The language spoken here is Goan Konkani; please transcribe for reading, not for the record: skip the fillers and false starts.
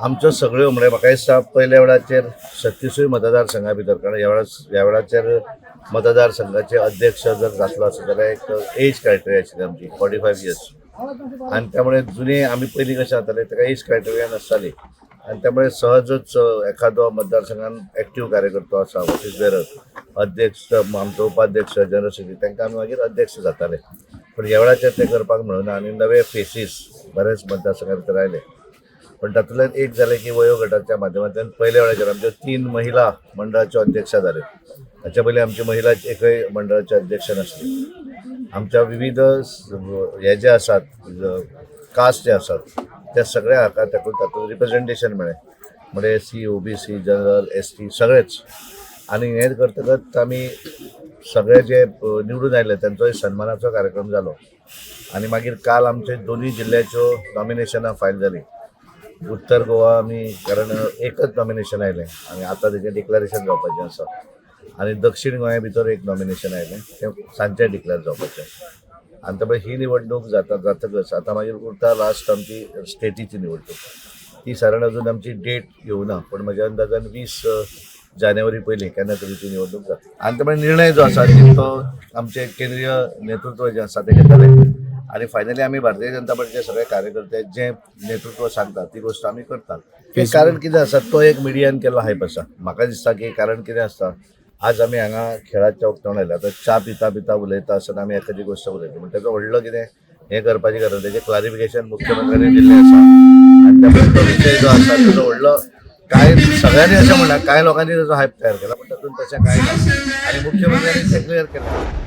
आमच्यो सगळ्यो म्हणजे म्हाका दिसता पयल्या वेळाचेर 36ूय मतदारसंघा भितर, कारण ह्या वेळाचेर मतदारसंघाचे अध्यक्ष जर जातलो आसत जाल्यार एक एज क्रायटेरिया आशिल्ली आमची 45 इयर्स आनी त्यामुळे जुने आमी पयलीं कशें जातालें ताका एज क्रायटेरिया नासताली आनी त्यामुळे सहजच एखादो मतदारसंघान एक्टीव कार्यकर्तो आसा, ऑफीस बेरर, अध्यक्ष, आमचो उपाध्यक्ष, जनरल सेक्रेटरी, तांकां आमी मागीर अध्यक्ष जाताले. पूण ह्या वेळाचेर तें करपाक मेळना आनी नवे फेसीस बरेच मतदारसंघा भितर आयले. पण तातूंतल्यान एक जालें की वयोगटाच्या माध्यमांतल्यान पयल्या वेळाचेर आमच्यो 3 महिला मंडळाच्यो अध्यक्षा जाल्यो. हाच्या पयलीं आमची महिला एकय मंडळाचे अध्यक्ष नासली. आमच्या विविध हे जे आसात, कास्ट जे आसात, त्या सगळ्या हाका तातूंत रिप्रेझेंटेशन मेळ्ळें. म्हणजे SC, OBC, general, ST सगळेच. आनी हें करतकच आमी सगळे जे निवडून आयले तांचोय सन्मानाचो कार्यक्रम जालो. आनी मागीर काल आमचे दोनूय जिल्ल्याच्यो नॉमिनेशनां फायल जालीं. उत्तर गोवा आमी, कारण एकच नॉमिनेशन आयलें आनी आतां तेजें डिक्लरेशन जावपाचें आसा, आनी दक्षीण गोंया भितर एक नॉमिनेशन आयलें, तें सांजचें डिक्लेर जावपाचें आसा. आनी त्यामुळे ही निवडणूक जाता जातकच आतां मागीर उरता लास्ट आमची स्टेटीची निवडणूक. ती साधारण अजून आमची डेट येवना, पण म्हज्या अंदाजान 20 जानेवारी पयलीं केन्ना तरी ती निवडणूक जाता. आनी त्यामुळे निर्णय जो आसा तो आमचे केंद्रीय नेतृत्व जें आसा तें घेतलें आनी फायनली आमी भारतीय जनता पार्टीचे सगळे कार्यकर्ते जे नेतृत्व सांगता ती गोश्ट आमी करतात. हें कारण कितें आसा, तो एक मिडियान केल्लो हायप आसा. म्हाका दिसता की कारण कितें आसता, आज आमी हांगा खेळाच्या उक्तावण आयल्या, आतां च्या पिता पिता उलयता आसतना आमी एखादी गोश्ट उलयता, पूण तेजो व्हडलो कितें हें करपाची गरज, तेजें क्लारिफिकेशन मुख्यमंत्र्यांनी दिल्लें आसा. आनी त्यामुळे तो विशय जो आसा तेजो व्हडलो कांय सगळ्यांनी अशें म्हणलां, कांय लोकांनी तेजो हायप तयार केला, पूण तातूंत तशें कांय ना आनी मुख्यमंत्र्यांनी तें क्लियर केलें.